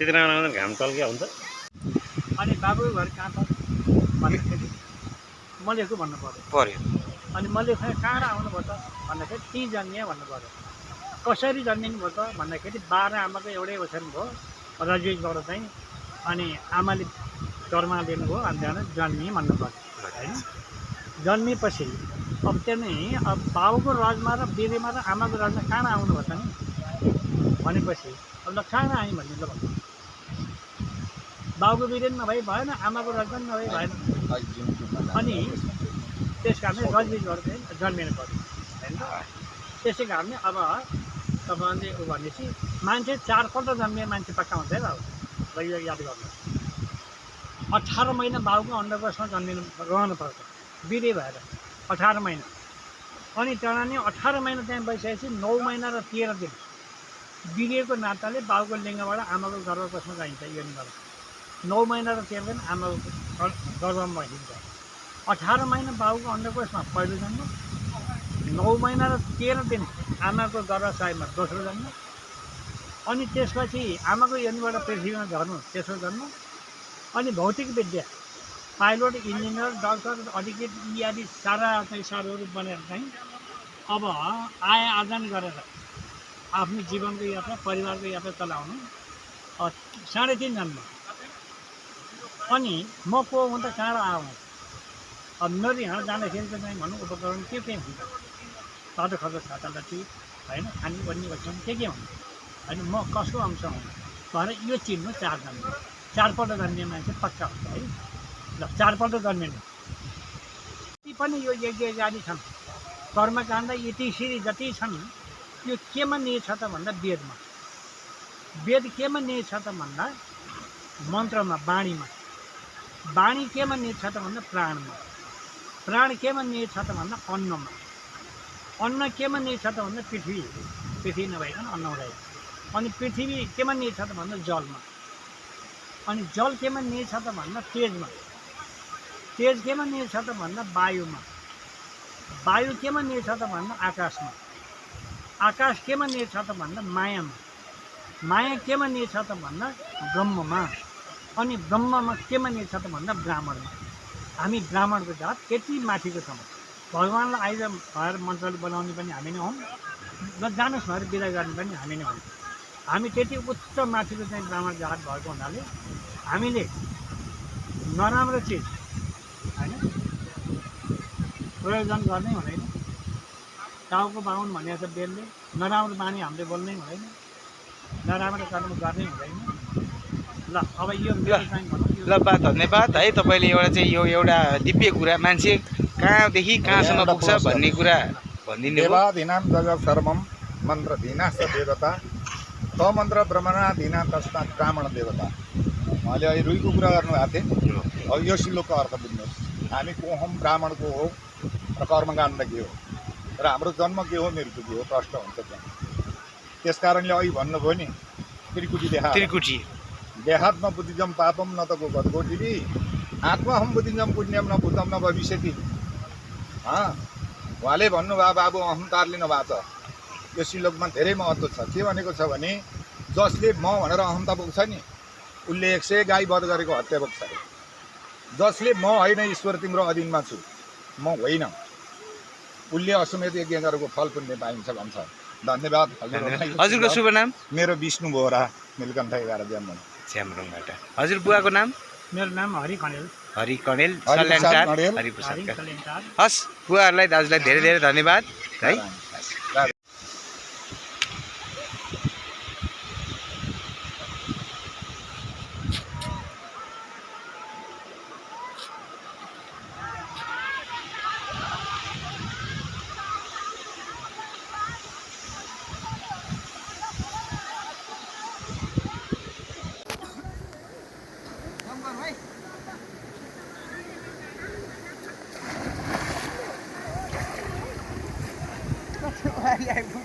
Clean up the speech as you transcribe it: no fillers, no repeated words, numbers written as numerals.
त्यति बेला घाम टल्किया हुन्छ। अनि बाबु घर कहाँ छ भन्दाखेरि मलेको भन्नु पर्यो। अनि मैले कहाँ आउनुभयो त भन्दाखेरि त्यहीँ जन्मिए भन्नु पर्यो। कसरी जन्मिनु भयो त भन्दाखेरि 12 आमाको एउटै ओछ्यान भयो रजनीबाट चाहिँ। अनि आमाले कर्मा लिनुभयो अनि त्यहाँबाट जन्मिए भन्नु पर्यो होइन। जन्मेपछि अब त्यहाँ अब बाबुको रजमा र बिरेमा र आमाको रजमा कहाँ आउनुभयो त नि भनेपछि अब ल कहाँ आएँ भन्ने ल भन्नु। बाबुको बिरेन नभए भएन, आमाको रजमा नभए भएन। अनि त्यस कारणले रजनीबाट चाहिँ जन्मिनु पर्यो होइन। त्यसै कारणले अब तपाईँले भनेपछि मान्छे 4 पल्ट जन्मिए मान्छे पक्का हुँदैन अब र याद गर्नु। 18 महिना बाबुको अन्डकोशमा जन्मिनु रहनुपर्छ बिरे भएर 18 महिना। अनि त्यहाँदेखि 18 महिना त्यहाँ बसिसकेपछि 9 महिना र 13 दिन बिरेको नाताले बाबुको लिङ्गबाट आमाको गर्भकोशमा जाइन्छ योनिबाट। 9 महिना र 13 दिन आमाको गर्भमा बसिन्छ। 18 महिना बाबुको अन्डकोशमा पहिलो जन्म, 9 महिना र 13 दिन आमाको गर्भाशयमा दोस्रो जन्म। अनि त्यसपछि आमाको योनिबाट पृथ्वीमा झर्नु तेस्रो जन्म। अनि भौतिक विद्या पाइलट, इन्जिनियर, डक्टर, एडभोकेट इत्यादि सारा चाहिँ सारोहरू बनेर चाहिँ अब आय आर्जन गरेर आफ्नो जीवनको यात्रा परिवारको यात्रा चलाउनु 3.5 जन्म। अनि म को हुँ त कहाँ आउँ। अब मेरो यहाँ जाँदाखेरि चाहिँ भनौँ उपकरण के हुन्छ। तातो खर्च खातालट्टी होइन, खाने बन्ने वस्तु के हुन्छ होइन। म कसको अंश हुँ भनेर यो चिन्नु 4 जन्म। 4 पल्ट जन्मिने मान्छे पक्का हुन्छ है। ल 4 पल्ट जन्मिनु। ती पनि यो यज्ञ छन्, कर्मकाण्ड इतिश्री जति छन् यो केमा निहित छ त भन्दा वेदमा। वेद केमा निहित छ त भन्दा मन्त्रमा, बाणीमा। बाणी केमा निहित छ त भन्दा प्राणमा। प्राण केमा निहित छ त भन्दा अन्नमा। अन्न केमा निहित छ त भन्दा पृथ्वी नभइकन अन्न हुँदैन। अनि पृथ्वी केमा निहित छ त भन्दा जलमा। अनि जल केमा निहित छ त भन्दा तेजमा। तेज केमा निहित छ त भन्दा वायुमा। वायु केमा निहित छ त भन्दा आकाशमा। आकाश केमा निहित छ त भन्दा मायामा। माया केमा निहित छ त भन्दा ब्रह्ममा। अनि ब्रह्ममा केमा निहित छ त भन्दा ब्राह्मणमा। हामी ब्राह्मणको जात त्यति माथिको छौँ। भगवान्लाई आइज भएर मन्त्रले बनाउने पनि हामी नै हौँ, र जानुहोस् भनेर बिदा गर्ने पनि हामी नै हौँ। हामी त्यति उच्च माथिको चाहिँ ब्राह्मण जात भएको हुनाले हामीले नराम्रो चिज होइन प्रयोजन गर्नै हुँदैन। टाउको बाहुन भनेको छ बेलले। नराम्रो बानी हामीले बोल्नै हुँदैन, नराम्रो कर्म गर्नै हुँदैन। ल अब यो ल बा धन्यवाद है। तपाईँले एउटा चाहिँ यो एउटा दिव्य कुरा मान्छे कहाँदेखि कहाँसम्म पुग्छ भन्ने कुरा भनिदिनु। देवादीनां जगत् सर्वं मन्त्रधीना स देवता त मन्त्र ब्रह्मणाधीना तस्मात् ब्राह्मण देवता। उहाँले अहिले रुईको कुरा गर्नुभएको थिएँ। अब यो श्लोकको अर्थ बुझ्नुहोस्। हामी को हौँ, ब्राह्मण को हो र कर्मकाण्ड के हो र हाम्रो जन्म के हो, मृत्यु के हो प्रश्न हुन्छ त्यहाँ। त्यस कारणले अहिले भन्नुभयो नि त्रिकुटी त्रिकुटी देहात्म बुद्धिजम पापम न त गोगोटिवी आत्मा हम बुद्धिजम पुण्यम न भूतम न भविष्यति। उहाँले भन्नुभयो बाबु अहङ्कारले नभएको छ। यो श्लोकमा धेरै महत्त्व छ। के भनेको छ भने जसले म भनेर अहमता बोक्छ नि उसले 100 गाई वध गरेको हत्या बोक्छ। जसले म होइन ईश्वर तिम्रो अधीनमा छु, म होइन, उसले अश्वमेध यज्ञ गरेको फल पुण्य पाइन्छ भन्छ। धन्यवाद हजुरको शुभ नाम? मेरो विष्णु बोहरा, नीलकण्ठ 11 ज्यामन च्याम्रोङबाट। हजुर बुवाको नाम? मेरो नाम हरि कणेल। हरि कणेल सल्यानटार हरिप्रसाद। हस् बुवाहरूलाई दाजुलाई धेरै धेरै धन्यवाद है। Why are you